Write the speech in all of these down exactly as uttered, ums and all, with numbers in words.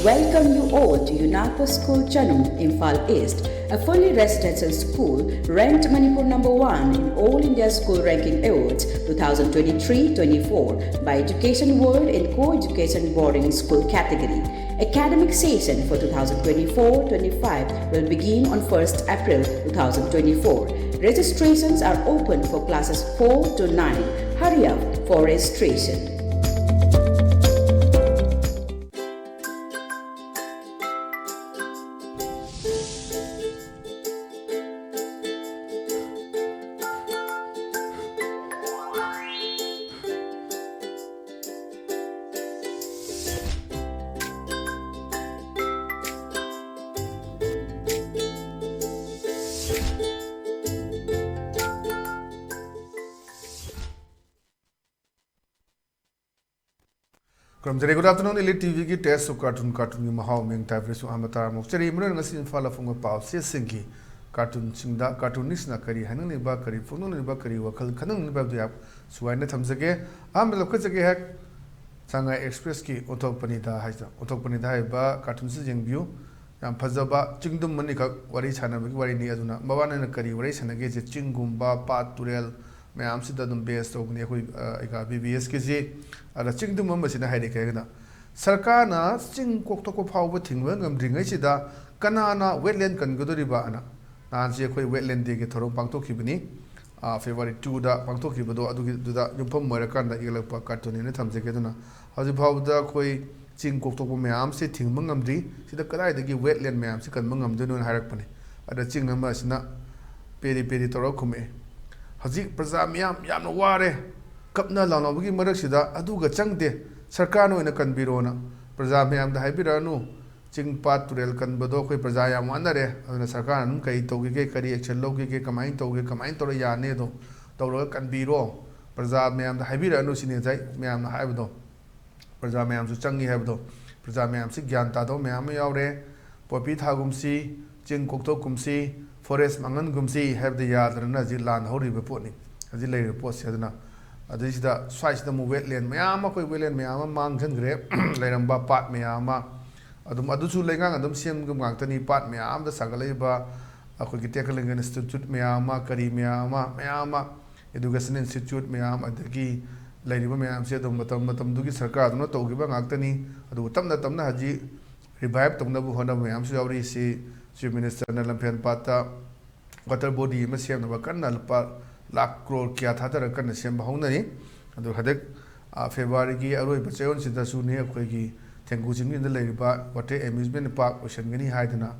Welcome you all to UNACO School Chanum, Imphal East, a fully residential school ranked Manipur number one in All India School Ranking Awards twenty twenty-three twenty-four by Education World in Co-Education Boarding School category. Academic session for twenty twenty-four twenty-five will begin on first April twenty twenty-four. Registrations are open for classes four to nine. Hurry up for registration. ꯈꯨꯔꯨꯝꯖꯔꯤ꯫ Good afternoon, Elite ꯇꯤꯚꯤꯒꯤ Taste of Cartoon, ꯀꯥꯔꯇꯨꯟꯒꯤ ꯃꯍꯥꯎ, ꯃꯤꯡ ꯇꯥꯏꯕꯔꯁꯨ ꯑꯍꯥꯟꯕ ꯇꯔꯥꯃꯨꯛ ꯆꯔꯤ꯫ ꯃꯔꯨꯑꯣꯏꯅ ꯉꯁꯤ ꯏꯝꯐꯥꯜꯗ ꯐꯣꯡꯕ ꯄꯥꯎ ꯆꯦꯁꯤꯡꯒꯤ ꯀꯥꯔꯇꯨꯟꯁꯤꯡꯗ ꯀꯥꯔꯇꯨꯅꯤꯁꯅ ꯀꯔꯤ ꯍꯥꯏꯅꯤꯡꯂꯤꯕ, ꯀꯔꯤ ꯐꯣꯡꯗꯣꯛꯅꯤꯡꯂꯤꯕ, ꯀꯔꯤ ꯋꯥꯈꯜ ꯈꯟꯅꯅꯤꯡꯂꯤꯕ ꯍꯥꯏꯕꯗꯨ ꯑꯩꯍꯥꯛ ꯁꯨꯒꯥꯏꯅ ꯊꯝꯖꯒꯦ꯫ ꯑꯍꯥꯟꯕꯗ ꯂꯧꯈꯠꯆꯒꯦ ꯑꯩꯍꯥꯛ ꯁꯉꯥꯏ ꯑꯦꯛꯁꯄ꯭ꯔꯦꯁꯀꯤ ꯑꯣꯟꯊꯣꯛꯄꯅꯤꯗ ꯍꯥꯏꯁꯤꯗ, ꯑꯣꯟꯊꯣꯛꯄꯅꯤꯗ ꯍꯥꯏꯔꯤꯕ ꯀꯥꯔꯇꯨꯟꯁꯤ ꯌꯦꯡꯕꯤꯌꯨ꯫ ꯌꯥꯝ ꯐꯖꯕ ꯆꯤꯡꯗꯨꯝ ꯑꯅꯤꯈꯛ ꯋꯥꯔꯤ ꯁꯥꯟꯅꯕꯒꯤ ꯋꯥꯔꯤꯅꯤ꯫ ꯑꯗꯨꯅ ꯃꯕꯥꯅꯤꯅ ꯀꯔꯤ ꯋꯥꯔꯤ ꯁꯥꯟꯅꯒꯦꯁꯦ, ꯆꯤꯡꯒꯨꯝꯕ, ꯄꯥꯠ, ꯇꯨꯔꯦꯜ ꯃꯌꯥꯝꯁꯤꯗ ꯑꯗꯨꯝ base ꯇꯧꯕꯅꯤ ꯑꯩꯈꯣꯏ, ꯑ, ꯑꯩꯒ ꯕꯤ ꯕꯤ ꯑꯦꯁꯀꯤꯁꯤ꯫ ꯑꯗ ꯆꯤꯡꯗꯨꯝ ꯑꯃꯁꯤꯅ ꯍꯥꯏꯔꯛꯀꯦ ꯍꯥꯏꯔꯒꯅ, ꯁꯔꯀꯥꯔꯅ ꯆꯤꯡ ꯀꯣꯛꯊꯣꯛꯄ ꯐꯥꯎꯕ ꯊꯤꯡꯕ ꯉꯝꯗ꯭ꯔꯤꯉꯩꯁꯤꯗ ꯀꯅꯥꯅ wetland ꯀꯟꯒꯗꯧꯔꯤꯕ ꯑꯅ ꯅꯍꯥꯟꯁꯤ ꯑꯩꯈꯣꯏ Wetland Day ꯒꯤ ꯊꯧꯔꯝ ꯄꯥꯡꯊꯣꯛꯈꯤꯕꯅꯤ꯫ ꯑ, February two ꯗ ꯄꯥꯡꯊꯣꯛꯈꯤꯕꯗꯣ, ꯑꯗꯨꯒꯤꯗꯨꯗ ꯌꯨꯝꯐꯝ ꯑꯣꯏꯔꯀꯥꯟꯗ ꯌꯦꯛꯂꯛꯄ ꯀꯥꯔꯇꯨꯟꯅꯦꯅ ꯊꯝꯖꯒꯦ꯫ ꯑꯗꯨꯅ ꯍꯧꯖꯤꯛ ꯐꯥꯎꯕꯗ ꯑꯩꯈꯣꯏ ꯆꯤꯡ ꯀꯣꯛꯊꯣꯛꯄ ꯃꯌꯥꯝꯁꯦ ꯊꯤꯡꯕ ꯉꯝꯗ꯭ꯔꯤ꯫ ꯁꯤꯗ ꯀꯗꯥꯏꯗꯒꯤ wetland ꯃꯌꯥꯝꯁꯤ ꯀꯟꯕ ꯉꯝꯗꯣꯏꯅꯣꯅ ꯍꯥꯏꯔꯛꯄꯅꯤ꯫ ꯑꯗ ꯆꯤꯡ ꯑꯃ ꯑꯁꯤꯅ ꯄꯦꯔꯤ ꯄꯦꯔꯤ ꯇꯧꯔꯒ ꯈꯨꯝꯃꯛꯑꯦ, "ꯍꯧꯖꯤꯛ ꯄ꯭ꯔꯖꯥ ꯃꯤꯌꯥꯝ ꯌꯥꯝꯅ ꯋꯥꯔꯦ, ꯀꯞꯅ ꯂꯥꯎꯅꯕꯒꯤ ꯃꯔꯛꯁꯤꯗ ꯑꯗꯨꯒ ꯆꯪꯗꯦ, ꯁꯔꯀꯥꯔꯅ ꯑꯣꯏꯅ ꯀꯟꯕꯤꯔꯣꯅ ꯄ꯭ꯔꯖꯥ ꯃꯌꯥꯝꯗ ꯍꯥꯏꯕꯤꯔꯛꯑꯅꯨ꯫ ꯆꯤꯡ ꯄꯥꯠ ꯇꯨꯔꯦꯜ ꯀꯟꯕꯗꯣ ꯑꯩꯈꯣꯏ ꯄ꯭ꯔꯖꯥ ꯌꯥꯝ ꯋꯥꯅꯔꯦ, ꯑꯗꯨꯅ ꯁꯔꯀꯥꯔꯅ ꯑꯗꯨꯝ ꯀꯔꯤ ꯇꯧꯈꯤꯒꯦ, ꯀꯔꯤ action ꯂꯧꯈꯤꯒꯦ, ꯀꯃꯥꯏꯅ ꯇꯧꯒꯦ, ꯀꯃꯥꯏꯅ ꯇꯧꯔ ꯌꯥꯅꯤ ꯑꯗꯣ ꯇꯧꯔꯒ ꯀꯟꯕꯤꯔꯣ, ꯄ꯭ꯔꯖꯥ ꯃꯌꯥꯝꯗ ꯍꯥꯏꯕꯤꯔꯛꯑꯅꯨ" ꯁꯤꯅꯤ ꯉꯁꯥꯏ ꯃꯌꯥꯝꯅ ꯍꯥꯏꯕꯗꯣ꯫ ꯄ꯭ꯔꯖꯥ ꯃꯌꯥꯝꯁꯨ ꯆꯪꯉꯤ ꯍꯥꯏꯕꯗꯣ꯫ ꯄ꯭ꯔꯖꯥ ꯃꯌꯥꯝꯁꯤ ꯒ꯭ꯌꯥꯟ ꯇꯥꯗꯕ ꯃꯌꯥꯝ ꯑꯃ ꯌꯥꯎꯔꯦ꯫ ꯄꯣꯄꯤ ꯊꯥꯒꯨꯝꯁꯤ, ꯆꯤꯡ ꯀꯣꯛꯊꯣꯛꯀꯨꯝꯁꯤ, forest ꯃꯥꯡꯍꯟꯒꯨꯝꯁꯤ ꯍꯥꯏꯕꯗ ꯌꯥꯗꯗꯅ ꯍꯧꯖꯤꯛ ꯂꯥꯟ ꯍꯧꯔꯤꯕ ꯄꯣꯠꯅꯤ꯫ ꯍꯧꯖꯤꯛ ꯂꯩꯔꯤꯕ ꯄꯣꯠꯁꯦ꯫ ꯑꯗꯨꯅ ꯑꯗꯨꯗꯩꯁꯤꯗ ꯁ꯭ꯋꯥꯏꯁꯤꯗ ꯑꯃꯨꯛ wetland ꯃꯌꯥꯝ ꯑꯃ, ꯑꯩꯈꯣꯏ wetland ꯃꯌꯥꯝ ꯑꯃ ꯃꯥꯡꯍꯟꯈ꯭ꯔꯦ꯫ ꯂꯩꯔꯝꯕ ꯄꯥꯠ ꯃꯌꯥꯝ ꯑꯃ, ꯑꯗꯨꯝ ꯑꯗꯨꯁꯨ ꯂꯩꯉꯥꯛꯅ ꯑꯗꯨꯝ ꯁꯦꯝꯕ ꯉꯥꯛꯇꯅꯤ꯫ ꯄꯥꯠ ꯃꯌꯥꯝꯗ ꯁꯥꯒꯠꯂꯛꯏꯕ ꯑꯩꯈꯣꯏꯒꯤ technical institute ꯃꯌꯥꯝ ꯑꯃ, ꯀꯔꯤ ꯃꯌꯥꯝ ꯑꯃ, ꯃꯌꯥꯝ ꯑꯃ, education institute ꯃꯌꯥꯝ, ꯑꯗꯒꯤ ꯂꯩꯔꯤꯕ ꯃꯌꯥꯝꯁꯦ ꯑꯗꯨꯝ ꯃꯇꯝ ꯃꯇꯝꯗꯨꯒꯤ ꯁꯔꯀꯥꯔꯗꯨꯅ ꯇꯧꯈꯤꯕ ꯉꯥꯛꯇꯅꯤ꯫ ꯑꯗꯨꯕꯨ ꯇꯞꯅ ꯇꯞꯅ ꯍꯧꯖꯤꯛ revive ꯇꯧꯅꯕ ꯍꯣꯠꯅꯕ ꯃꯌꯥꯝꯁꯨ ꯌꯥꯎꯔꯤ꯫ ꯁꯤ Chief Ministerꯅ ꯂꯝꯐꯦꯜ ꯄꯥꯠꯇ water body ꯑꯃ ꯁꯦꯝꯅꯕ ꯀꯟꯅ ꯂꯨꯄꯥ ꯂꯥꯈ ꯀ꯭ꯔꯣꯔ ꯀꯌꯥ ꯊꯥꯗꯔꯒ ꯀꯟꯅ ꯁꯦꯝꯕ ꯍꯧꯅꯔꯤ꯫ ꯑꯗꯨ ꯍꯟꯗꯛ, ꯑ, Februaryꯒꯤ ꯑꯔꯣꯏꯕ ꯆꯌꯣꯜꯁꯤꯗꯁꯨꯅꯤ ꯑꯩꯈꯣꯏꯒꯤ ꯊꯦꯡꯒꯨ ꯆꯤꯡꯁꯤꯡꯗ ꯂꯩꯔꯤꯕ water amusement park ꯑꯣꯏꯁꯟꯒꯅꯤ ꯍꯥꯏꯗꯅ,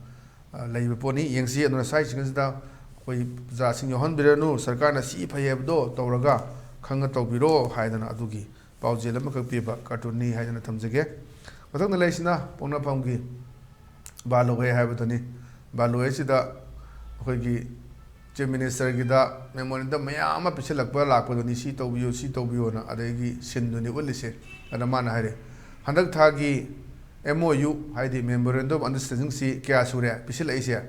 ꯑ, ꯂꯩꯕ ꯄꯣꯠꯅꯤ꯫ ꯌꯦꯡꯁꯤ꯫ ꯑꯗꯨꯅ ꯁ꯭ꯋꯥꯏꯁꯤꯡ ꯑꯁꯤꯗ ꯑꯩꯈꯣꯏ ꯄ꯭ꯔꯖꯥꯁꯤꯡ ꯌꯥꯎꯍꯟꯕꯤꯔꯅꯨ, ꯁꯔꯀꯥꯔꯅ ꯁꯤ ꯐꯩ ꯍꯥꯏꯕꯗꯣ ꯇꯧꯔꯒ ꯈꯪꯅ ꯇꯧꯕꯤꯔꯣ ꯍꯥꯏꯗꯅ ꯑꯗꯨꯒꯤ ꯄꯥꯎꯖꯦꯜ ꯑꯃꯈꯛ ꯄꯤꯕ cartoonꯅꯤ ꯍꯥꯏꯗꯅ ꯊꯝꯖꯒꯦ꯫ ꯃꯊꯪꯗ ꯂꯩꯔꯤꯁꯤꯅ ꯄꯣꯛꯅꯐꯝꯒꯤ ꯕꯥꯂꯣꯏ ꯍꯥꯏꯕꯗꯨꯅꯤ꯫ ꯕꯥꯂꯣꯏ ꯑꯁꯤꯗ ꯑꯩꯈꯣꯏꯒꯤ Chief Ministerꯒꯤꯗ memorandum ꯃꯌꯥꯝ ꯑꯃ ꯄꯤꯁꯤꯜꯂꯛꯄ ꯂꯥꯛꯄꯗꯨꯅꯤ, ꯁꯤ ꯇꯧꯕꯤꯌꯨ, ꯁꯤ ꯇꯧꯕꯤꯌꯨꯅ, ꯑꯗꯒꯤ ꯁꯤꯟꯗꯨꯅꯤ ꯎꯠꯂꯤꯁꯦ꯫ ꯑꯗ ꯃꯥꯅ ꯍꯥꯏꯔꯦ, ꯍꯟꯗꯛ ꯊꯥꯒꯤ MOU, ꯍꯥꯏꯗꯤ Memorandum of Understandingꯁꯤ ꯀꯌꯥ ꯁꯨꯔꯦ ꯄꯤꯁꯤꯜꯂꯛꯏꯁꯦ?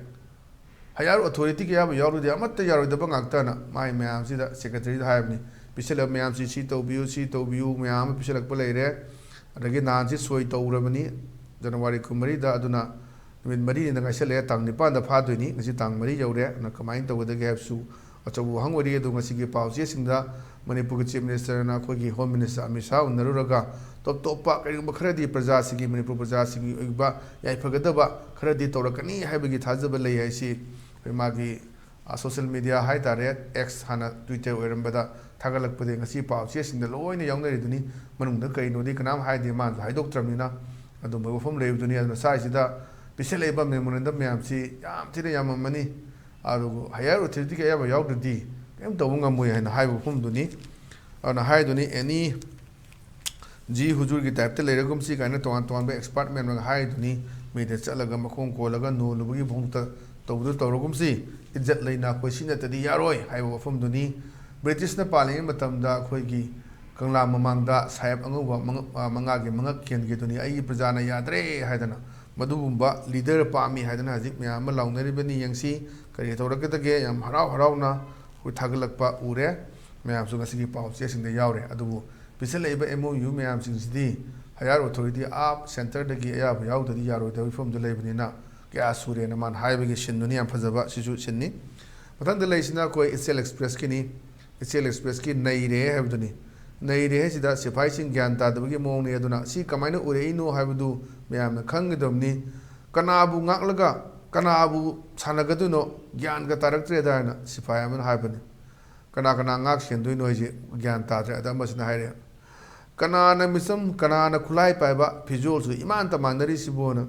Higher authorityꯒꯤ ꯑꯌꯥꯕ ꯌꯥꯎꯔꯗꯤ ꯑꯃꯠꯇ ꯌꯥꯔꯣꯏꯗꯕ ꯉꯥꯛꯇꯅ ꯃꯥꯏ ꯃꯌꯥꯝꯁꯤꯗ Secretaryꯗ ꯍꯥꯏꯕꯅꯤ꯫ ꯄꯤꯁꯤꯜꯂꯕ ꯃꯌꯥꯝꯁꯤ ꯁꯤ ꯇꯧꯕꯤꯌꯨ, ꯁꯤ ꯇꯧꯕꯤꯌꯨ ꯃꯌꯥꯝ ꯑꯃ ꯄꯤꯁꯤꯜꯂꯛꯄ ꯂꯩꯔꯦ꯫ ꯑꯗꯒꯤ ꯅꯍꯥꯟꯁꯤ ꯁꯣꯏ ꯇꯧꯔꯕꯅꯤ January ꯀꯨꯟꯃꯔꯤꯗ, ꯑꯗꯨꯅ ꯅꯨꯃꯤꯠ ꯃꯔꯤꯅꯤꯗ ꯉꯥꯏꯁꯜꯂꯛꯑꯦ, ꯇꯥꯡ ꯅꯤꯄꯥꯟꯗ ꯐꯥꯗꯣꯏꯅꯤ, ꯉꯁꯤ ꯇꯥꯡ ꯃꯔꯤ ꯌꯧꯔꯦ꯫ ꯑꯗꯨꯅ ꯀꯃꯥꯏꯅ ꯇꯧꯒꯗꯒꯦ ꯍꯥꯏꯕꯁꯨ ꯑꯆꯧꯕ ꯋꯥꯍꯪ ꯑꯣꯏꯔꯤ꯫ ꯑꯗꯨ ꯉꯁꯤꯒꯤ ꯄꯥꯎ ꯆꯦꯁꯤꯡꯗ ꯃꯅꯤꯄꯨꯔꯒꯤ Chief Ministerꯅ ꯑꯩꯈꯣꯏꯒꯤ Home Minister ꯑꯃꯤꯠ ꯁꯥꯍ ꯎꯅꯔꯨꯔꯒ ꯇꯣꯞ ꯇꯣꯞꯄ ꯀꯔꯤꯒꯨꯝꯕ ꯈꯔꯗꯤ ꯄ꯭ꯔꯖꯥꯁꯤꯡꯒꯤ, ꯃꯅꯤꯄꯨꯔ ꯄ꯭ꯔꯖꯥꯁꯤꯡꯒꯤ ꯑꯣꯏꯕ ꯌꯥꯏꯐꯒꯗꯕ ꯈꯔꯗꯤ ꯇꯧꯔꯛꯀꯅꯤ ꯍꯥꯏꯕꯒꯤ ꯊꯥꯖꯕ ꯂꯩ ꯍꯥꯏꯁꯤ ꯑꯩꯈꯣꯏ ꯃꯥꯒꯤ, ꯑ, social media ꯍꯥꯏ ꯇꯥꯔꯦ, X ꯍꯥꯟꯅ Twitter ꯑꯣꯏꯔꯝꯕꯗ ꯊꯥꯒꯠꯂꯛꯄꯗꯒꯤ ꯉꯁꯤ ꯄꯥꯎ ꯆꯦꯁꯤꯡꯗ ꯂꯣꯏꯅ ꯌꯥꯎꯅꯔꯤꯗꯨꯅꯤ꯫ ꯃꯅꯨꯡꯗ ꯀꯩꯅꯣꯗꯤ ꯀꯅꯥꯝ ꯍꯥꯏꯗꯦ, ꯃꯥꯅꯁꯨ ꯍꯥꯏꯗꯣꯛꯇ꯭ꯔꯕꯅꯤꯅ ꯑꯗꯨꯝꯕ ꯋꯥꯐꯝ ꯂꯩꯕꯗꯨꯅꯤ꯫ ꯑꯗꯨꯅ ꯁ꯭ꯋꯥꯏꯁꯤꯗ ꯄꯤꯁꯤꯜꯂꯛꯏꯕ memorandum ꯃꯌꯥꯝꯁꯤ ꯌꯥꯝ ꯊꯤꯅ ꯌꯥꯝꯃꯝꯃꯅꯤ꯫ ꯑꯗꯨꯕꯨ higher authorityꯒꯤ ꯑꯌꯥꯕ ꯌꯥꯎꯗ꯭ꯔꯗꯤ ꯀꯔꯤꯝ ꯇꯧꯕ ꯉꯝꯃꯣꯏ ꯍꯥꯏꯅ ꯍꯥꯏꯕ ꯋꯥꯐꯝꯗꯨꯅꯤ꯫ ꯑꯗꯨꯅ ꯍꯥꯏꯗꯨꯅꯤ, ꯑꯦꯅꯤ ꯖꯤ ꯍꯨꯖꯨꯔꯒꯤ typeꯇ ꯂꯩꯔꯒꯨꯝꯁꯤ ꯀꯥꯏꯅ ꯇꯣꯉꯥꯟ ꯇꯣꯉꯥꯟꯕ expert ꯃꯌꯥꯝꯅꯒ ꯍꯥꯏꯗꯨꯅꯤ, ꯃꯤꯗ ꯆꯠꯂꯒ ꯃꯈꯣꯡ ꯀꯣꯜꯂꯒ ꯅꯣꯜꯂꯨꯕꯒꯤ ꯃꯍꯨꯠꯇ ꯇꯧꯕꯗꯨ ꯇꯧꯔꯒꯨꯝꯁꯤ, ꯏꯖꯠ ꯂꯩꯅ ꯑꯩꯈꯣꯏ ꯁꯤ ꯅꯠꯇꯗꯤ ꯌꯥꯔꯣꯏ ꯍꯥꯏꯕ ꯋꯥꯐꯝꯗꯨꯅꯤ꯫ ꯕ꯭ꯔꯤꯇꯤꯁꯅ ꯄꯥꯜꯂꯤꯉꯩ ꯃꯇꯝꯗ ꯑꯩꯈꯣꯏꯒꯤ ꯀꯪꯂꯥ ꯃꯃꯥꯡꯗ ꯁꯥꯍꯦꯕ ꯑꯉꯧꯕ ꯃꯉꯛ-, ꯑ, ꯃꯉꯥꯒꯤ ꯃꯉꯛ ꯀꯦꯟꯈꯤꯗꯨꯅꯤ, "ꯑꯩꯒꯤ ꯄ꯭ꯔꯖꯥꯅ ꯌꯥꯗ꯭ꯔꯦ" ꯍꯥꯏꯗꯅ꯫ ꯃꯗꯨꯒꯨꯝꯕ leader ꯄꯥꯝꯃꯤ ꯍꯥꯏꯗꯅ ꯍꯧꯖꯤꯛ ꯃꯌꯥꯝ ꯑꯃ ꯂꯥꯎꯅꯔꯤꯕꯅꯤ꯫ ꯌꯦꯡꯁꯤ ꯀꯔꯤ ꯇꯧꯔꯛꯀꯗꯒꯦ꯫ ꯌꯥꯝ ꯍꯔꯥꯎ ꯍꯔꯥꯎꯅ ꯑꯩꯈꯣꯏ ꯊꯥꯒꯠꯂꯛꯄ ꯎꯔꯦ꯫ ꯃꯌꯥꯝꯁꯨ ꯉꯁꯤꯒꯤ ꯄꯥꯎ ꯆꯦꯁꯤꯡꯗ ꯌꯥꯎꯔꯦ꯫ ꯑꯗꯨꯕꯨ ꯄꯤꯁꯤꯜꯂꯛꯏꯕ MOU ꯃꯌꯥꯝꯁꯤꯡꯁꯤꯗꯤ higher authority ꯑꯥ centreꯗꯒꯤ ꯑꯌꯥꯕ ꯌꯥꯎꯗ꯭ꯔꯗꯤ ꯌꯥꯔꯣꯏꯗꯕ ꯐꯤꯕꯝꯗ ꯂꯩꯕꯅꯤꯅ, ꯀꯌꯥ ꯁꯨꯔꯦꯅ ꯃꯥꯅ ꯍꯥꯏꯕꯒꯤ sceneꯗꯨꯅꯤ, ꯌꯥꯝ ꯐꯖꯕ ꯁꯤꯁꯨ sceneꯅꯤ꯫ ꯃꯊꯪꯗ ꯂꯩꯔꯤꯁꯤꯅ ꯑꯩꯈꯣꯏ H L Expressꯀꯤꯅꯤ꯫ H L Expressꯀꯤ ꯅꯩꯔꯦ ꯍꯥꯏꯕꯗꯨꯅꯤ꯫ ꯅꯩꯔꯦ ꯍꯥꯏꯁꯤꯗ ꯁꯤꯐꯥꯏꯁꯤꯡ ꯒ꯭ꯌꯥꯟ ꯇꯥꯗꯕꯒꯤ ꯃꯑꯣꯡꯅꯤ꯫ ꯑꯗꯨꯅ ꯁꯤ ꯀꯃꯥꯏꯅ ꯑꯣꯏꯔꯛꯏꯅꯣ ꯍꯥꯏꯕꯗꯨ ꯃꯌꯥꯝꯅ ꯈꯪꯒꯗꯕꯅꯤ꯫ ꯀꯅꯥꯕꯨ ꯉꯥꯛꯂꯒ ꯀꯅꯥꯕꯨ ꯁꯥꯟꯅꯒꯗꯣꯏꯅꯣ ꯒ꯭ꯌꯥꯟꯒ ꯇꯥꯔꯛꯇ꯭ꯔꯦꯗ ꯍꯥꯏꯅ ꯁꯤꯐꯥꯏ ꯑꯃꯅ ꯍꯥꯏꯕꯅꯤ꯫ ꯀꯅꯥ ꯀꯅꯥ ꯉꯥꯛ ꯁꯦꯟꯗꯣꯏꯅꯣ ꯍꯥꯏꯁꯦ ꯒ꯭ꯌꯥꯟ ꯇꯥꯗ꯭ꯔꯦ꯫ ꯑꯗ ꯑꯃꯁꯤꯅ ꯍꯥꯏꯔꯦ, ꯀꯅꯥꯅ ꯃꯤꯆꯝ, ꯀꯅꯥꯅ ꯈꯨꯠꯂꯥꯏ ꯄꯥꯏꯕ, ꯐꯤꯖꯣꯜꯁꯨ ꯏꯃꯥꯟꯇ ꯃꯥꯟꯅꯔꯤꯁꯤꯕꯣꯅ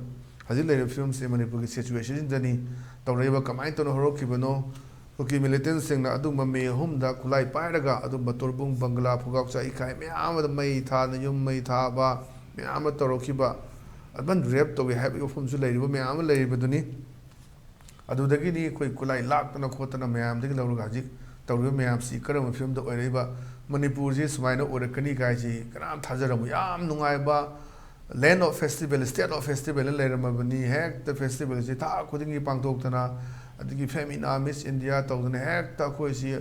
ꯍꯧꯖꯤꯛ ꯂꯩꯔꯤꯕ ꯐꯤꯕꯝꯁꯦ ꯃꯅꯤꯄꯨꯔꯒꯤ situationꯁꯤꯗꯅꯤ ꯇꯧꯔꯛꯏꯕ꯫ ꯀꯃꯥꯏꯅ ꯇꯧꯅ ꯍꯧꯔꯛꯈꯤꯕꯅꯣ? ꯀꯨꯀꯤ militantꯁꯤꯡꯅ ꯑꯗꯨꯒꯨꯝꯕ ꯃꯦ ꯑꯍꯨꯝꯗ ꯈꯨꯠꯂꯥꯏ ꯄꯥꯏꯔꯒ ꯑꯗꯨꯝꯕ ꯇꯣꯔꯕꯨꯡ, ꯕꯪꯒꯂꯥ, ꯐꯨꯒꯥꯎ ꯆꯥꯏꯈꯥꯏ ꯃꯌꯥꯝ ꯑꯃꯗ ꯃꯩ ꯊꯥꯗꯅ ꯌꯨꯝ ꯃꯩ ꯊꯥꯕ ꯃꯌꯥꯝ ꯑꯃ ꯇꯧꯔꯛꯈꯤꯕ, urban rape ꯇꯧꯏ ꯍꯥꯏꯕꯒꯤ ꯋꯥꯐꯝꯁꯨ ꯂꯩꯔꯤꯕ ꯃꯌꯥꯝ ꯑꯃ ꯂꯩꯔꯤꯕꯗꯨꯅꯤ꯫ ꯑꯗꯨꯗꯒꯤꯅꯤ ꯑꯩꯈꯣꯏ ꯈꯨꯠꯂꯥꯏ ꯂꯥꯛꯇꯅ ꯈꯣꯠꯇꯅ ꯃꯌꯥꯝꯗꯒꯤ ꯂꯧꯔꯒ ꯍꯧꯖꯤꯛ ꯇꯧꯔꯤꯕ ꯃꯌꯥꯝꯁꯤ ꯀꯔꯝꯕ ꯐꯤꯕꯝꯗ ꯑꯣꯏꯔꯛꯏꯕ? ꯃꯅꯤꯄꯨꯔꯁꯤ ꯁꯨꯃꯥꯏꯅ ꯑꯣꯏꯔꯛꯀꯅꯤ ꯀꯥꯏꯁꯤ ꯀꯅꯥꯝ ꯊꯥꯖꯔꯝꯃꯣꯏ꯫ ꯌꯥꯝ ꯅꯨꯡꯉꯥꯏꯕ land of festival, state of festivalꯅ ꯂꯩꯔꯝꯃꯕꯅꯤ꯫ ꯍꯦꯛꯇ festivalꯁꯤ ꯊꯥ ꯈꯨꯗꯤꯡꯒꯤ ꯄꯥꯡꯊꯣꯛꯇꯅ, ꯑꯗꯒꯤ Femina Miss India ꯇꯧꯗꯅ ꯍꯦꯛꯇ ꯑꯩꯈꯣꯏꯁꯤ,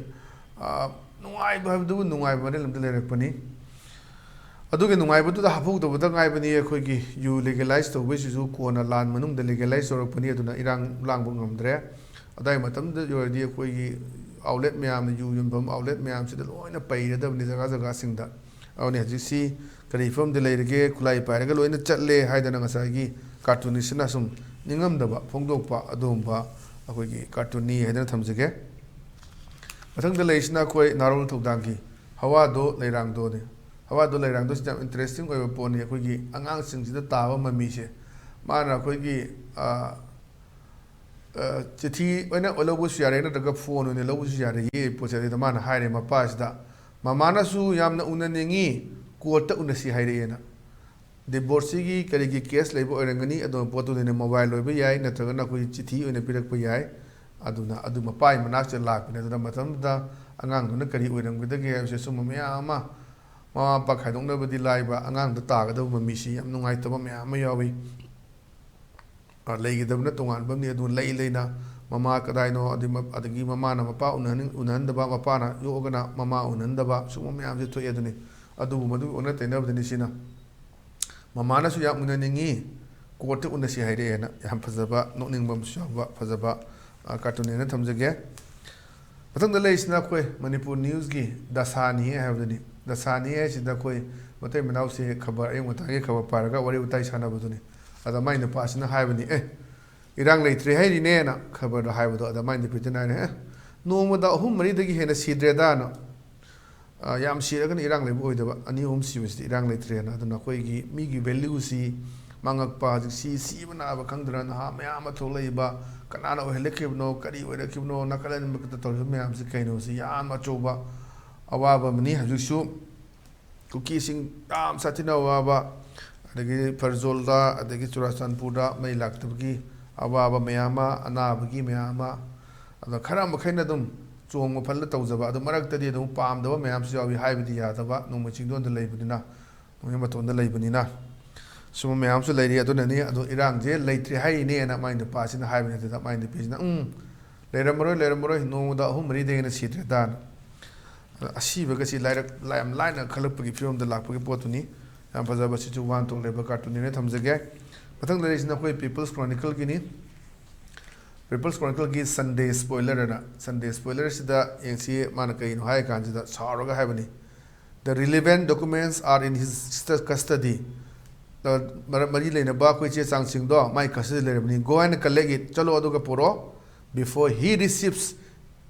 ꯑ, ꯅꯨꯡꯉꯥꯏꯕ ꯍꯥꯏꯕꯗꯨꯕꯨ ꯅꯨꯡꯉꯥꯏꯕ ꯃꯔꯦꯜ ꯑꯃꯗ ꯂꯩꯔꯛꯄꯅꯤ꯫ ꯑꯗꯨꯒꯤ ꯅꯨꯡꯉꯥꯏꯕꯗꯨꯗ ꯍꯥꯐꯨꯗꯕꯗ ꯉꯥꯏꯕꯅꯤ꯫ ꯑꯩꯈꯣꯏꯒꯤ ꯌꯨ legalize ꯇꯧꯕꯩꯁꯤꯁꯨ ꯀꯣꯟꯅ ꯂꯥꯟ ꯃꯅꯨꯡꯗ legalize ꯇꯧꯔꯛꯄꯅꯤ꯫ ꯑꯗꯨꯅ ꯏꯔꯥꯡ ꯂꯥꯡꯕ ꯉꯝꯗ꯭ꯔꯦ꯫ ꯑꯗꯥꯏ ꯃꯇꯝꯗ ꯑꯣꯏꯔꯗꯤ ꯑꯩꯈꯣꯏꯒꯤ outlet ꯃꯌꯥꯝꯅ, ꯌꯨ ꯌꯣꯟꯐꯝ outlet ꯃꯌꯥꯝꯁꯤꯗ ꯂꯣꯏꯅ ꯄꯩꯔꯗꯕꯅꯤ ꯖꯒꯥ ꯖꯒꯥꯁꯤꯡꯗ꯫ ꯑꯗꯨꯅꯤ ꯍꯧꯖꯤꯛꯁꯤ ꯀꯔꯤ ꯐꯤꯕꯝꯗ ꯂꯩꯔꯒꯦ, ꯈꯨꯠꯂꯥꯏ ꯄꯥꯏꯔꯒ ꯂꯣꯏꯅ ꯆꯠꯂꯦ ꯍꯥꯏꯗꯅ ꯉꯁꯥꯏꯒꯤ cartoonistꯁꯤꯅ ꯁꯨꯝ ꯅꯤꯡꯉꯝꯗꯕ ꯐꯣꯡꯗꯣꯛꯄ ꯑꯗꯨꯒꯨꯝꯕ ꯑꯩꯈꯣꯏꯒꯤ cartoonꯅꯤ ꯍꯥꯏꯗꯅ ꯊꯝꯖꯒꯦ꯫ ꯃꯊꯪꯗ ꯂꯩꯔꯤꯁꯤꯅ ꯑꯩꯈꯣꯏ ꯅꯥꯔꯣꯜ ꯊꯧꯗꯥꯡꯒꯤ ꯍꯋꯥꯗꯣ ꯂꯩꯔꯥꯡꯗꯣꯅꯤ꯫ ꯍꯋꯥꯗꯣ ꯂꯩꯔꯥꯡꯗꯣꯁꯤꯗ ꯌꯥꯝ interesting ꯑꯣꯏꯕ ꯄꯣꯠꯅꯤ꯫ ꯑꯩꯈꯣꯏꯒꯤ ꯑꯉꯥꯡꯁꯤꯡꯁꯤꯗ ꯇꯥꯕ ꯃꯃꯤꯁꯦ, ꯃꯥꯅ ꯑꯩꯈꯣꯏꯒꯤ, ꯑ, ꯑ, ꯆꯤꯊꯤ ꯑꯣꯏꯅ ꯂꯧꯕꯁꯨ ꯌꯥꯔꯦ, ꯅꯠꯇ꯭ꯔꯒ phone ꯑꯣꯏꯅ ꯂꯧꯕꯁꯨ ꯌꯥꯔꯦ꯫ ꯄꯣꯠꯁꯦ ꯑꯗꯨꯗ ꯃꯥꯅ ꯍꯥꯏꯔꯦ ꯃꯄꯥꯁꯤꯗ, "ꯃꯃꯥꯅꯁꯨ ꯌꯥꯝꯅ ꯎꯅꯅꯤꯡꯉꯤ, courtꯇ ꯎꯅꯁꯤ ꯍꯥꯏꯔꯛꯑꯦꯅ"꯫ Divorceꯁꯤꯒꯤ ꯀꯔꯤꯒꯤ case ꯂꯩꯕ ꯑꯣꯏꯔꯝꯒꯅꯤ, ꯑꯗꯨꯝꯕ ꯄꯣꯠꯇꯨꯗꯅꯦ mobile ꯑꯣꯏꯕ ꯌꯥꯏ, ꯅꯠꯇ꯭ꯔꯒꯅ ꯑꯩꯈꯣꯏꯒꯤ ꯆꯤꯊꯤ ꯑꯣꯏꯅ ꯄꯤꯔꯛꯄ ꯌꯥꯏ꯫ ꯑꯗꯨꯅ ꯑꯗꯨ ꯃꯄꯥꯒꯤ ꯃꯅꯥꯛꯁꯤꯗ ꯂꯥꯛꯄꯅꯦ꯫ ꯑꯗꯨꯅ ꯃꯇꯝꯗꯨꯗ ꯑꯉꯥꯡꯗꯨꯅ ꯀꯔꯤ ꯑꯣꯏꯔꯝꯒꯗꯒꯦ ꯍꯥꯏꯕꯁꯦ ꯑꯆꯨꯝꯕ ꯃꯌꯥꯝ ꯑꯃ, ꯃꯃꯥ ꯃꯄꯥ ꯈꯥꯏꯗꯣꯛꯅꯕꯗꯤ ꯂꯥꯏꯕ, ꯑꯉꯥꯡꯗ ꯇꯥꯒꯗꯕ ꯃꯃꯤꯁꯤ ꯌꯥꯝ ꯅꯨꯡꯉꯥꯏꯇꯕ ꯃꯌꯥꯝ ꯑꯃ ꯌꯥꯎꯏ꯫ ꯑ, ꯂꯩꯒꯗꯕꯅ ꯇꯣꯉꯥꯟꯕ ꯑꯃꯅꯤ꯫ ꯑꯗꯨ ꯂꯩ ꯂꯩꯅ ꯃꯃꯥ ꯀꯗꯥꯏꯅꯣ, ꯑꯗꯒꯤ ꯃ-, ꯑꯗꯒꯤ ꯃꯃꯥꯅ ꯃꯄꯥ ꯎꯅꯍꯟꯅꯤꯡ-, ꯎꯅꯍꯟꯗꯕ, ꯃꯄꯥꯅ ꯌꯣꯛꯑꯒꯅ ꯃꯃꯥ ꯎꯅꯍꯟꯗꯕ, ꯁꯤꯒꯨꯝꯕ ꯃꯌꯥꯝꯁꯦ ꯊꯣꯛꯑꯦ꯫ ꯑꯗꯨꯅꯤ, ꯑꯗꯨꯕꯨ ꯃꯗꯨꯒꯤ ꯑꯣꯟꯅ ꯇꯩꯅꯕꯗꯅꯤ ꯁꯤꯅ꯫ ꯃꯃꯥꯅꯁꯨ ꯌꯥꯝ ꯎꯅꯅꯤꯡꯉꯤ, ꯀꯣꯔꯠꯇ ꯎꯅꯁꯤ ꯍꯥꯏꯔꯛꯑꯦꯅ꯫ ꯌꯥꯝ ꯐꯖꯕ, ꯅꯣꯛꯅꯤꯡꯕ ꯑꯃꯁꯨ ꯌꯥꯎꯕ ꯐꯖꯕ, ꯑ, ꯀꯥꯔꯇꯨꯟꯅꯦꯅ ꯊꯝꯖꯒꯦ꯫ ꯃꯊꯪꯗ ꯂꯩꯔꯤꯁꯤꯅ ꯑꯩꯈꯣꯏ ꯃꯅꯤꯄꯨꯔ ꯅ꯭ꯌꯨꯁꯀꯤ ꯗꯁꯥꯅꯤ ꯍꯥꯏꯕꯗꯨꯅꯤ꯫ ꯗꯁꯥꯅꯤ ꯍꯥꯏꯁꯤꯗ ꯑꯩꯈꯣꯏ ꯃꯇꯩ ꯃꯅꯥꯎꯁꯦ ꯈꯕꯔ, ꯑꯌꯨꯛ ꯉꯟꯇꯥꯒꯤ ꯈꯕꯔ ꯄꯥꯔꯒ ꯋꯥꯔꯤ ꯋꯥꯇꯥꯏ ꯁꯥꯟꯅꯕꯗꯨꯅꯤ꯫ ꯑꯗ ꯃꯥꯏ ꯅꯨꯄꯥꯁꯤꯅ ꯍꯥꯏꯕꯅꯤ, "ꯑꯦ, ꯏꯔꯥꯡ ꯂꯩꯇ꯭ꯔꯦ ꯍꯥꯏꯔꯤꯅꯦꯅ" ꯈꯕꯔꯗ ꯍꯥꯏꯕꯗꯣ꯫ ꯑꯗ ꯃꯥꯏ ꯅꯨꯄꯤꯗꯨꯅ ꯍꯥꯏꯔꯦ, "ꯑꯦ, ꯅꯣꯡꯃꯗ ꯑꯍꯨꯝ ꯃꯔꯤꯗꯒꯤ ꯍꯦꯟꯅ ꯁꯤꯗ꯭ꯔꯦꯗꯅ꯫ ꯑ, ꯌꯥꯝ ꯁꯤꯔꯒꯅ ꯏꯔꯥꯡ ꯂꯩꯕ ꯑꯣꯏꯗꯕ, ꯑꯅꯤ ꯑꯍꯨꯝ ꯁꯤꯕꯁꯤꯗꯤ ꯏꯔꯥꯡ ꯂꯩꯇ꯭ꯔꯦꯅ"꯫ ꯑꯗꯨꯅ ꯑꯩꯈꯣꯏꯒꯤ ꯃꯤꯒꯤ ꯚꯦꯂ꯭ꯌꯨꯁꯤ ꯃꯥꯡꯉꯛꯄ, ꯍꯧꯖꯤꯛꯁꯤ ꯁꯤꯕ ꯅꯥꯕ ꯈꯪꯗꯅ ꯅꯍꯥ ꯃꯌꯥꯝ ꯑꯃ ꯊꯣꯛꯂꯛꯏꯕ, ꯀꯅꯥꯅ ꯑꯣꯏꯍꯜꯂꯛꯈꯤꯕꯅꯣ, ꯀꯔꯤ ꯑꯣꯏꯔꯛꯈꯤꯕꯅꯣ, ꯅꯥꯀꯜ ꯑꯅꯤꯃꯛꯇ ꯇꯧꯔꯤꯕ ꯃꯌꯥꯝꯁꯤ ꯀꯩꯅꯣꯁꯤ ꯌꯥꯝ ꯑꯆꯧꯕ ꯑꯋꯥꯕ ꯑꯃꯅꯤ꯫ ꯍꯧꯖꯤꯛꯁꯨ ꯀꯨꯀꯤꯁꯤꯡ ꯌꯥꯝ ꯁꯥꯊꯤꯅ ꯑꯋꯥꯕ, ꯑꯗꯒꯤ ꯐꯔꯖꯣꯜꯗ, ꯑꯗꯒꯤ ꯆꯨꯔꯥꯆꯥꯟꯄꯨꯔꯗ ꯃꯩ ꯂꯥꯛꯇꯕꯒꯤ ꯑꯋꯥꯕ ꯃꯌꯥꯝ ꯑꯃ, ꯑꯅꯥꯕꯒꯤ ꯃꯌꯥꯝ ꯑꯃ, ꯑꯗꯣ ꯈꯔ ꯃꯈꯩꯅ ꯑꯗꯨꯝ ꯆꯣꯡꯕ ꯐꯜꯂ ꯇꯧꯖꯕ, ꯑꯗꯨ ꯃꯔꯛꯇꯗꯤ ꯑꯗꯨꯝ ꯄꯥꯝꯗꯕ ꯃꯌꯥꯝꯁꯨ ꯌꯥꯎꯏ꯫ ꯍꯥꯏꯕꯗꯤ ꯌꯥꯗꯕ, ꯅꯣꯡꯃꯩ ꯆꯤꯡꯗꯣꯟꯗ ꯂꯩꯕꯅꯤꯅ, ꯅꯣꯡꯃꯩ ꯃꯇꯣꯟꯗ ꯂꯩꯕꯅꯤꯅ, ꯁꯨꯝꯕ ꯃꯌꯥꯝꯁꯨ ꯂꯩꯔꯤ꯫ ꯑꯗꯨꯅꯅꯤ, ꯑꯗꯣ ꯏꯔꯥꯡꯁꯦ ꯂꯩꯇ꯭ꯔꯦ ꯍꯥꯏꯔꯤꯅꯦꯅ ꯃꯥꯏ ꯅꯨꯄꯥꯁꯤꯅ ꯍꯥꯏꯕꯅꯤ꯫ ꯑꯗꯨꯗ ꯃꯥꯏ ꯅꯨꯄꯤꯁꯤꯅ, "ꯎꯝ, ꯂꯩꯔꯝꯃꯔꯣꯏ, ꯂꯩꯔꯝꯃꯔꯣꯏ, ꯅꯣꯡꯃꯗ ꯑꯍꯨꯝ ꯃꯔꯤꯗꯒꯤ ꯍꯦꯟꯅ ꯁꯤꯗ꯭ꯔꯦꯗꯅ"꯫ ꯑꯁꯤꯕꯒꯁꯤ ꯂꯥꯏꯔꯛ ꯌꯥꯝ ꯂꯥꯏꯅ ꯈꯜꯂꯛꯄꯒꯤ ꯐꯤꯕꯝꯗ ꯂꯥꯛꯄꯒꯤ ꯄꯣꯠꯇꯨꯅꯤ꯫ ꯌꯥꯝ ꯐꯖꯕ, ꯁꯤꯁꯨ ꯋꯥꯍꯟꯊꯣꯛ ꯂꯩꯕ ꯀꯥꯔꯇꯨꯟꯅꯦꯅ ꯊꯝꯖꯒꯦ꯫ ꯃꯊꯪꯗ ꯂꯩꯔꯤꯁꯤꯅ ꯑꯩꯈꯣꯏ ꯄꯤꯄꯜꯁ ꯀ꯭ꯔꯣꯅꯤꯀꯜꯒꯤꯅꯤ꯫ ꯄꯤꯄꯜꯁ ꯀ꯭ꯔꯣꯅꯤꯀꯜꯒꯤ ꯁꯟꯗꯦ ꯁ꯭ꯄꯣꯏꯂꯔ ꯑꯅ, ꯁꯟꯗꯦ ꯁ꯭ꯄꯣꯏꯂꯔꯁꯤꯗ ꯌꯦꯡꯁꯤ꯫ ꯃꯥꯅ ꯀꯩꯅꯣ ꯍꯥꯏ ꯀꯥꯟꯁꯤꯗ ꯁꯥꯎꯔꯒ ꯍꯥꯏꯕꯅꯤ, "The relevant documents are in his sister's custody"꯫ ꯃꯔꯝ ꯃꯔꯤ ꯂꯩꯅꯕ ꯑꯩꯈꯣꯏ ꯆꯦ ꯆꯥꯡꯁꯤꯡꯗꯣ ꯃꯥꯏ custody ꯂꯩꯔꯕꯅꯤ꯫ "Go and collect it", ꯆꯠꯂꯣ ꯑꯗꯨꯒ ꯄꯨꯔꯛꯑꯣ꯫ "Before he receives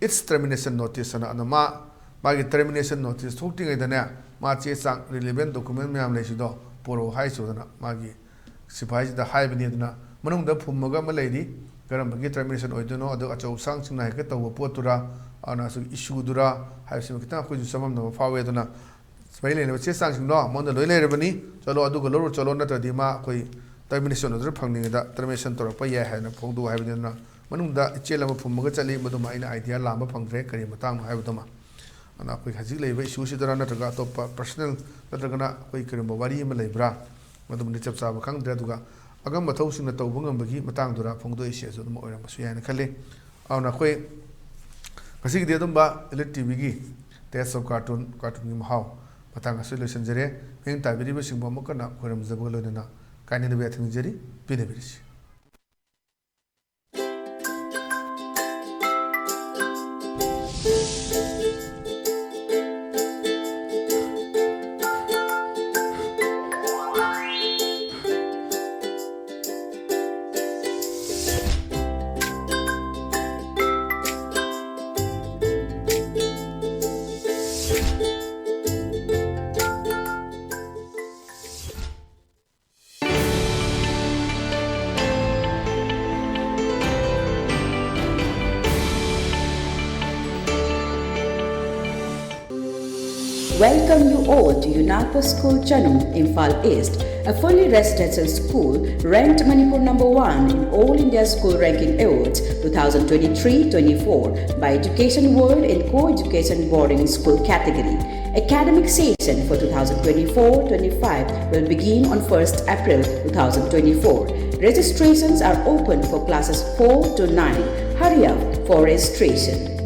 its termination notice" ꯑꯅ꯫ ꯑꯗꯣ ꯃꯥ, ꯃꯥꯒꯤ termination notice ꯊꯣꯛꯇ꯭ꯔꯤꯉꯩꯗꯅꯦ, ꯃꯥ ꯆꯦ ꯆꯥꯡ, relevant document ꯃꯌꯥꯝ ꯂꯩꯁꯤꯗꯣ ꯄꯨꯔꯛꯑꯣ ꯍꯥꯏꯁꯨꯗꯅ ꯃꯥꯒꯤ ꯁꯤꯐꯥꯏꯁꯤꯗ ꯍꯥꯏꯕꯅꯤ꯫ ꯑꯗꯨꯅ ꯃꯅꯨꯡꯗ ꯐꯨꯝꯃꯒ ꯑꯃ ꯂꯩꯔꯤ, ꯀꯔꯝꯕꯒꯤ termination ꯑꯣꯏꯗꯣꯏꯅꯣ, ꯑꯗꯨꯒ ꯑꯆꯧ ꯑꯁꯥꯡꯁꯤꯡꯅ ꯍꯦꯛꯇ ꯇꯧꯕ ꯄꯣꯠꯇꯨꯔꯥ, ꯑꯗꯨꯅ ꯏꯁꯨꯗꯨꯔꯥ ꯍꯥꯏꯕꯁꯤꯃ ꯈꯤꯇꯪ ꯑꯩꯈꯣꯏꯁꯨ ꯆꯃꯝꯅꯕ ꯐꯥꯎꯋꯦ꯫ ꯑꯗꯨꯅ ꯃꯔꯤ ꯂꯩꯅꯕ ꯆꯦ ꯆꯥꯡꯁꯤꯡꯗꯣ ꯃꯉꯣꯟꯗ ꯂꯣꯏ ꯂꯩꯔꯕꯅꯤ, ꯆꯠꯂꯣ ꯑꯗꯨꯒ ꯂꯧꯔꯣ ꯆꯠꯂꯣ, ꯅꯠꯇ꯭ꯔꯗꯤ ꯃꯥ ꯑꯩꯈꯣꯏ termination order ꯐꯪꯂꯤꯉꯩꯗ termination ꯇꯧꯔꯛꯄ ꯌꯥꯏ ꯍꯥꯏꯅ ꯐꯣꯡꯗꯣꯛꯑꯣ ꯍꯥꯏꯕꯅꯤ꯫ ꯑꯗꯨꯅ ꯃꯅꯨꯡꯗ ꯏꯆꯦꯜ ꯑꯃ ꯐꯨꯝꯃꯒ ꯆꯠꯂꯤ, ꯃꯗꯨꯃ ꯑꯩꯅ idea ꯂꯥꯝꯕ ꯐꯪꯗ꯭ꯔꯦ, ꯀꯔꯤ ꯃꯇꯥꯡꯅꯣ ꯍꯥꯏꯕꯗꯨꯃ꯫ ꯑꯗꯨꯅ ꯑꯩꯈꯣꯏ ꯍꯧꯖꯤꯛ ꯂꯩꯔꯤꯕ ꯏꯁꯨꯁꯤꯗꯔ ꯅꯠꯇ꯭ꯔꯒ ꯑꯇꯣꯞꯄ personal ꯅꯠꯇ꯭ꯔꯒꯅ ꯑꯩꯈꯣꯏ ꯀꯔꯤꯒꯨꯝꯕ ꯋꯥꯔꯤ ꯑꯃ ꯂꯩꯕ꯭ꯔꯥ, ꯃꯗꯨꯃꯗꯤ ꯆꯞ ꯆꯥꯕ ꯈꯪꯗ꯭ꯔꯦ꯫ ꯑꯗꯨꯒ ꯑꯉꯝꯕ ꯊꯧꯁꯤꯡꯅ ꯇꯧꯕ ꯉꯝꯕꯒꯤ ꯃꯇꯥꯡꯗꯨꯔ ꯐꯣꯡꯗꯣꯛꯏꯁꯦ ꯑꯗꯨ ꯑꯗꯨꯝ ꯑꯣꯏꯔꯝꯕꯁꯨ ꯌꯥꯏꯅ ꯈꯜꯂꯤ꯫ ꯑꯗꯨꯅ ꯑꯩꯈꯣꯏ ꯉꯁꯤꯒꯤꯗꯤ ꯑꯗꯨꯝꯕ Elite TVꯒꯤ Taste of Cartoon, ꯀꯥꯔꯇꯨꯟꯒꯤ ꯃꯍꯥꯎ ꯃꯇꯥꯡ ꯑꯁꯤꯗ ꯂꯣꯏꯁꯤꯟꯖꯔꯦ꯫ ꯃꯤꯠꯌꯦꯡ ꯇꯥꯕꯤꯔꯤꯕꯁꯤꯡꯕꯨ ꯑꯃꯨꯛ ꯍꯟꯅ ꯈꯣꯏꯔꯝꯖꯕꯒ ꯂꯣꯏꯅꯅ ꯀꯥꯏꯅꯅꯕ ꯌꯥꯊꯪ ꯅꯤꯖꯔꯤ꯫ ꯄꯤꯅꯕꯤꯔꯁꯤ꯫ Welcome you all to UNACO School Chanung, Imphal East, a fully residential school ranked Manipur number one in All India School Ranking Awards twenty twenty-three twenty-four by Education World in Co-Education Boarding School category. Academic session for twenty twenty-four twenty-five will begin on first April twenty twenty-four. Registrations are open for classes four to nine. Hurry up for registration.